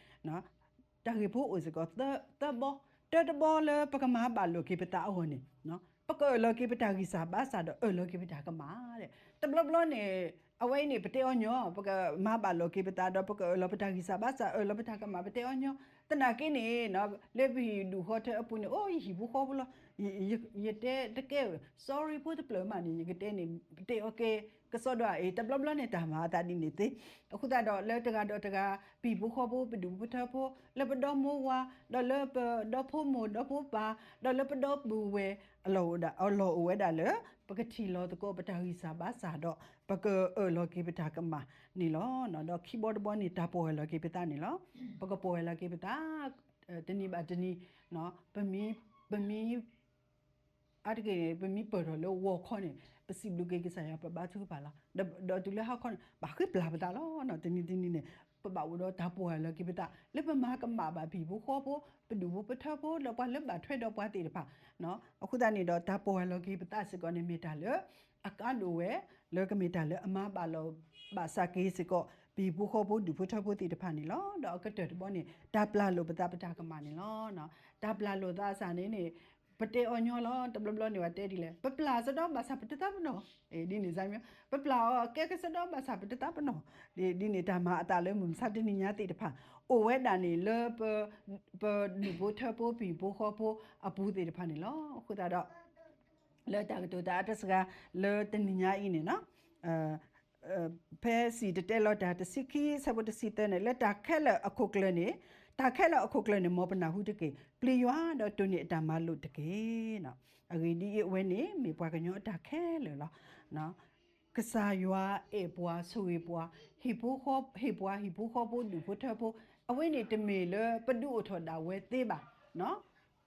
တၢ်ဂ့ၢ်ဖိအိၣ်စ့ၢ်ကီး သၢဘီ, တၢတဘီလၢပကမၤဘၣ်လိာ်က့ၤပသးအဂီၢ်န့ၣ် ပကအၢၣ်လီၤက့ၤပတၢ်ဂံၢ်စၢ်ဘါစၢ်ဒီးအၢၣ်လီၤက့ၤပတၢ်ကမၣ်, တဘျီဘျီန့ၣ် အဝဲအံၤန့ၣ် ပတဲအီၤညီ, ပကမၤဘၣ်လိာ်က့ၤပသးဒီး ပကအၢၣ်လီၤပတၢ်ဂံၢ်စၢ်ဘါစၢ် အၢၣ်လီၤပတၢ်ကမၣ် ပတဲအီၤညီ, သနာ်က့န့ၣ် လၢပဟံၣ်ဒူၣ်ဃီထၢအပူၤန့ၣ် အိၣ်ယဟံၣ်ဖိဃီဖိလီၤ, ယတဲတကဲ sorry ဖိတဖျၢၣ်မးန့ၣ် ယကတဲန့ၣ် ပတဲအီၤကဲ ကစီဒီဧါ တဘျီဘျီန့ၣ် တၢ်မၤအသးဒ်န့ၣ်သ့. အဃိသတးဒီး လၢတဂၤဒီးတဂၤ ပဟံၣ်ဖိဃီဖိ ပဒူၣ်ဖိထၢဖိ လၢပဒီမိၢ်ဝၤ ဒီးလၢပဒီဖိမိၢ်ဒီဖိပၢ် ဒီးလၢပဒီပုၢ်ဝဲၢ် အလီၢ်အိၣ်ဝဲဒၣ်လၢ ပကထံၣ်လီၤသကိးပတၢ်ဂံၢ်စၢ်ဘါစၢ်ဒီး ပကအၢၣ်လီၤက့ၤပတၢ်ကမၣ်န့ၣ်လီၤ. ဒီးခံဘီတဘီန့ၣ် တၢ်ပီၢ်ဝဲလီၤက့ၤပသးန့ၣ်လီၤ. ပကပီၢ်ဝဲလီၤက့ၤပသး တနံၤဘၣ်တနံၤ ပမ့ၢ် ပမ့ၢ် အါတက့ၢ်န့ၣ် ပမ့ၢ်ပၢၢ်ထီၣ်လၢဂီၤခီန့ၣ် ပစံးဘျုးက့ၤကစၢ်ယွၤ ပဘါထုကဖၣ်လီၤ. ဒီးတုၤလၢဟါခီန့ၣ် ဘၣ်ဃ့ပျၢ်ပသးလီၤ. တနံၤတနံၤန့ၣ် ပဘၣ်အိၣ်ဒီးတၢ်ပီၢ်ဝဲလီၤက့ၤပသး လၢပမၤကမၣ်ဘၣ်ပဟံၣ်ဖိဃီဖိ ပဒူၣ်ဖိပထၢဖိ ဒီးပှၤလၢဘၣ်ထွဲဒီးပှၤသ့ၣ်တဖၣ်. အဃိသတးန့ၣ်ဒီး တၢ်ပီၢ်ဝဲလီၤက့ၤပသးစ့ၢ်ကီးန့ၣ် မ့ၢ်တၢ်လၢ အကါဒိၣ်ဝဲ လၢကမ့ၢ်တၢ်လၢအမၤဘၣ်လိာ်ဘၣ်စးက့ၤစ့ၢ်ကီး ပဟံၣ်ဖိဃီဖိဒူၣ်ဖိထၢဖိသ့ၣ်တဖၣ်န့ၣ်လီၤ. ဒီးအကတၢၢ်တဘီန့ၣ် တၢ်ပျၢ်လိာ်ပသးပတၢ်ကမၣ်န့ၣ်လီၤ. တၢ်ပျၢ်လိာ်သးစ့ၢ်န့ၣ်န့ၣ် ပတဲအီၤညီလီၤ. တဘျီဘျီန့ၣ် ပတဲဒ်လဲၣ် ပပျၢ်စ့ၢ်ဒီးဘၣ်ဆၣ်ပတသးပနီၣ် ဒ်န့ၣ် ပပျၢ်အီၤကဲကစ့ၢ်ဒီးဘၣ်ဆၣ်ပတသးပနီၣ် ဒ်န့ၣ် တၢ်မၤအသးလၢမုၢ်မဆါတနံၤညါသ့ၣ်တဖၣ် အိၣ်ဝဲဒၣ်န့ၣ်လၢ ပဒူၣ်ဖိထၢဖိ ပဟံၣ်ဖိဃီဖိအပူၤသ့ၣ်တဖၣ်န့ၣ်လီၤ. အဃိသတးဒီး လၢတၢ်ကတိၤတၢ်အါတစှၤ လၢတနံၤညါအံၤန့ၣ် ဖဲစံၣ်တဲၤတဲလီၤတၢ်တဆံခံ ဆၢဖိတဆံသၢန့ၣ် လၢတၢ်ခဲလၢာ်အခိၣ်ကျၢၢ်န့ၣ်, တၢ်ခဲလၢာ်အခိၣ်ကျၢၢ်န့ၣ် မ်ပနၢ်ဟူတက့ၢ်. ပျံၤယွၤဒီးတိၢ်န့ၢ်အတၢ်မၤလိာ်တက့ၢ်. အဂ့ၢ်ဒ်အံၤ, အဝဲန့ၣ်မ့ၢ်ပှၤကညီအတၢ်ခဲလၢာ်လီၤ. ကစၢ်ယွၤအဲၣ်ပှၤ, ဆိၣ်ဂ့ၤပှၤ, ဟ့ၣ်ပှၤဟံၣ်ဖိဃီဖိ, ဒူၣ်ဖိထၢဖိ, အဝဲန့ၣ်တမ့ၢ်လၢပဒုးအိၣ်ထီၣ်ဒၣ်ဝဲသ့ဘၣ်.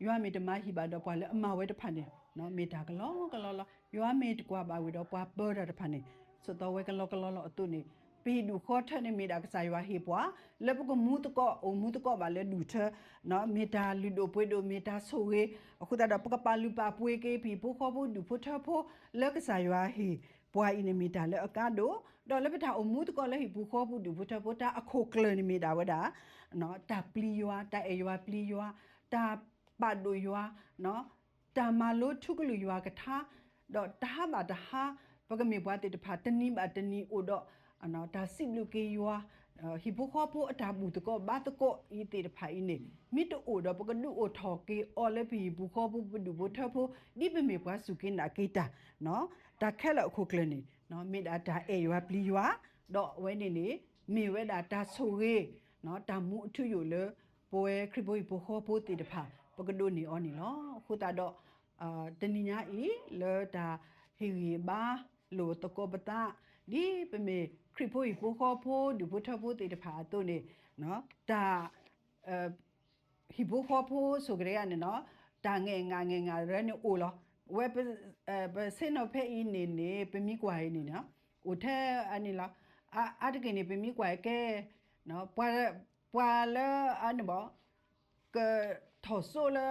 ယွၤမ့ၢ်တမၤဟံၣ်ဘၣ်ဒီးပှၤလၢအမၤဝဲတဖၣ်န့ၣ်, မ့ၢ်တၢ်ကလီကလီလီၤ. ယွၤမ့ၢ်တကွၢ်ဘၣ်ဝဲဒီးပှၤပၢတၢ်တဖၣ်န့ၣ်, ဆိးသီဝဲကလီကလီလီၤအသိးန့ၣ်, ပဟံၣ်ဒူၣ်ဃီထၢန့ၣ်မ့ၢ်ဒၣ်ကစၢ်ယွၤဟ့ၣ်ပှၤ, လၢပကမူသကိး, အိၣ်မူသကိးဘၣ်လၢဒူၣ်ထၢ, မ့ၢ်တၢ်လုၢ်ဒိၣ်ပှ့ၤဒိၣ်, မ့ၢ်တၢ်ဆိၣ်ဂ့ၤ, အဃိသတးဒီး ပကပာ်လုၢ်ပာ်ပှ့ၤက့ၤ ပဟံၣ်ဖိဃီဖိဒူၣ်ဖိထၢဖိ, လၢကစၢ်ယွၤဟ့ၣ်ပှၤအံၤန့ၣ်မ့ၢ်တၢ်လၢအကါဒိၣ်, ဒီးလၢပတၢ်အိၣ်မူသကိးလၢဟံၣ်ပူၤဃီပူၤဒူၣ်ဖိထၢဖိ တၢ်အခိၣ်ကျၢၢ်န့ၣ်မ့ၢ်ဒၣ်ဝဲဒၣ် တၢ်ပျံၤယွၤ, တၢ်အဲၣ်ယွၤပျံၤယွၤ, တၢ်ပာ်ဒိၣ်ယွၤ, တၢ်မၤလိထူကလုၢ်ယွၤကထါ, ဒီးတဟါဘၣ်တဟါ, ပကမ့ၢ်ပှၤသ့ၣ်တဖၣ် တနံၤဘၣ်တနံၤအိၣ်ဒီး တၢ်စံးဘျုးက့ၤယွၤ, ဟံၣ်ဖိဃီဖိအတၢ်ဘူၣ်သကိးဘါသကိးအံၤသ့ၣ်တဖၣ်အံၤန့ၣ်, မ့ၢ်တအိၣ်ဒီးပကဒုးအိၣ်ထီၣ်က့ၤအီၤလၢပဟံၣ်ပူၤဃီပူၤပဒူၣ်ဖိထၢဖိ, ဒ်ပမ့ၢ်ပှၤစူၢ်က့ၤနာ်က့ၤတၢ်, တၢ်ခဲလၢာ်အခိၣ်ကျၢၢ်န့ၣ်, မ့ၢ်ဒၣ်တၢ်အဲၣ်ယွၤပျံၤယွၤ, ဒီးအဝဲန့ၣ်န့ၣ်, မ့ၢ်ဝဲဒၣ်တၢ်ဆိၣ်ဂ့ၤ, တၢ်မူအထူအယိာ်လၢ ပဝဲခရံာ်ဖိဟံၣ်ဖိဃီဖိသ့ၣ်တဖၣ် ပကဒိးန့ၢ်အီၤန့ၣ်လီၤ. အဃိသတးဒီး, တနံၤညါအံၤ လၢတၢ်ဟ့ၣ်ဂံၢ်ဘါလိာ်သကိးပသး, ဒ်ပမ့ၢ်ခရံာ်ဖိဟံၣ်ဖိဃီဖိဒူၣ်ဖိထၢဖိသ့ၣ်တဖၣ်အသိးန့ၣ်, တၢ် ဟံၣ်ဖိဃီဖိဆိၣ်ကရၢန့ၣ်, တၢ်ငဲၢ်ငါ်ငဲၢ်ငါ်ရၢန့ၣ်အိၣ်လီၤ. ဝဲ ပဆ့ၣ်နီၤဖဲအံၤန့ၣ်န့ၣ် ပမ့ၢ်ကွၢ်အံၤန့ၣ်, အိၣ်ထဲအန့ၣ်လီၤ. အါတက့ၢ်န့ၣ် ပမ့ၢ်ကွၢ်ကဲ, ပှၤလၢအန့ၣ်ဘၣ်, ကထီၣ်စိလၢ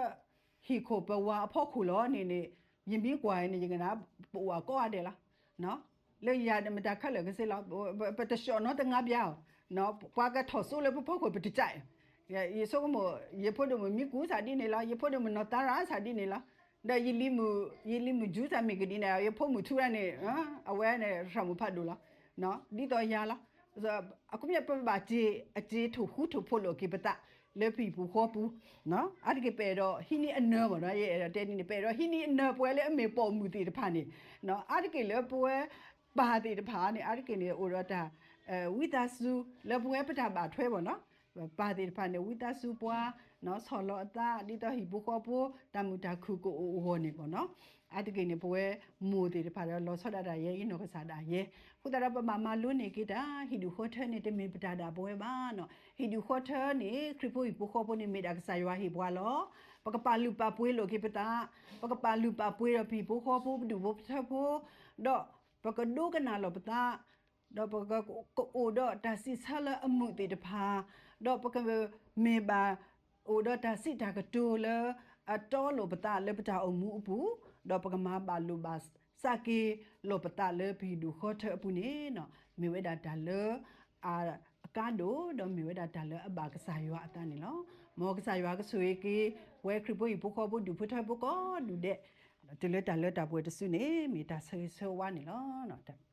ဟံၣ်ခိၣ်ပဝၤအဖီခိၣ်လီၤန့ၣ်န့ၣ်, ယမ့ၢ်ကွၢ်အံၤန့ၣ် ယကနၣ် ပအိၣ်ကိးဂၤဒဲးလီၤ. လၢယၤမတၤခဲလၢာ်ကစ့လီၤ, ပတဆှီၣ်နီတငါဘၣ်, ပှၤကထီၣ်စိလၢပဖီခိၣ်ပတကး, ယဆိကမိၣ် ယဖိဒိၣ်မုၣ်မံကူစးဒ်န့ၣ်လီၤ, ယဖိဒိၣ်မုၣ်နီၢ်သးရါစးဒ်န့ၣ်လီၤ, ဒီး ယလံၤမုၣ်ကၠူစးမ့ၢ်ကဒ်န့ၣ် ယဖိမုၣ်ထူန့ၣ်, အဝဲန့ၣ် ရၤမုၣ်ဖးဒိၣ်လီၤ, ဒ်သိးယၤလီၤ. အခီပညီ ပဘၣ်စ့ၢ်အစ့ၢ်ထိၣ်ဃူထိၣ်ဖိးလိာ်က့ၤပသး လၢပဟံၣ်ပူၤဃီပူၤ, အါတက့ၢ်ပအဲၣ်ဒိးဟံးန့ၢ်အနၢၤမ့ၢ်နီၤ, ယအဲၣ်ဒိးတဲဒ်န့ၣ် ပအဲၣ်ဒိးဟံးန့ၢ်အနၢၤပဝဲလၢအမ့ၢ်ပိာ်မုၣ်သ့ၣ်တဖၣ်န့ၣ်, အါတက့ၢ်လၢပဝဲပၢ်သ့ၣ်တဖၣ်န့ၣ် အါတက့ၢ်န့ၣ် အိၣ်ဒီးတၢ် ဝံသးစူၤ လၢပဝဲပတၢ်ဘၣ်ထွဲမ့ၢ်နီၤ, ပၢ်သ့ၣ်တဖၣ်န့ၣ် ဝံသးစူၤပှၤ ဆီၣ်လီၤအသး ဒ်သိးဟံၣ်ပူၤဃီဖိ တၢ်မုာ်တၢ်ခုၣ်ကအိၣ်အဂီၢ်န့ၣ်မ့ၢ်နီၤ, အါတက့ၢ်န့ၣ် ပဝဲမိၢ်သ့ၣ်တဖၣ်ဒီး လီၤဆီဒၣ်တၢ်ယဲ ယနီၢ်ကစၢ်ဒၣ်ယဲ, အဃိသတးဒီး ပဘၣ်မၤလိန့ၢ်က့ၤတၢ် ဟံၣ်ဒူၣ်ဃီထၢန့ၣ် တမ့ၢ်ပတၢ်ဒၣ်ပဝဲဘၣ်နီၤ, ဟံၣ်ဒူၣ်ဃီထၢန့ၣ် ခရံာ်ဖိဟံၣ်ဖိဃီဖိန့ၣ် မ့ၢ်ဒၣ်ကစၢ်ယွၤဟ့ၣ်ပှၤလီၤ, ပကပာ်လုၢ်ပာ်ပှ့ၤလိာ်က့ၤပသး, ပကပာ်လုၢ်ပာ်ပှ့ၤဒီးပဟံၣ်ဖိဃီဖိ ပဒူၣ်ဖိထၢဖိ, ဒီးပကဒိကနၣ်လိာ်ပသး ဒီးပက ကအိၣ်ဒီးတၢ်စံးဆၢလၢအမုာ်သ့ၣ်တဖၣ်, ဒီးပကမ့ၢ်ဘၣ်အိၣ်ဒီးတၢ်စံးတၢ်ကတိၤလၢအတီလိာ်ပသးလၢပတၢ်အိၣ်မူအပူၤ, ဒီးပကမၤဘၣ်လိာ်ဘၣ်စးက့ၤလိာ်ပသးလၢပဟံၣ်ဒူၣ်ဃီထၢအပူၤန့ၣ်, မ့ၢ်ဝဲဒၣ်တၢ်လၢအကါဒိၣ် ဒီးမ့ၢ်ဝဲဒၣ်တၢ်လၢအဘၣ်ကစၢ်ယွၤအသးန့ၣ်လီၤ. မ်ကစၢ်ယွၤကဆိၣ်ဂ့ၤက့ၤ ပဝဲခရံာ်ဖိဟံၣ်ဖိဃီဖိဒူၣ်ဖိထၢဖိကိးဒူၣ်ဒဲး, တုၤလၢတၢ်လၢတၢ်ပှဲၤတစုန့ၣ် မ့ၢ်တၢ်ဆၢဂ့ၤဆၢဝါန့ၣ်လီၤ.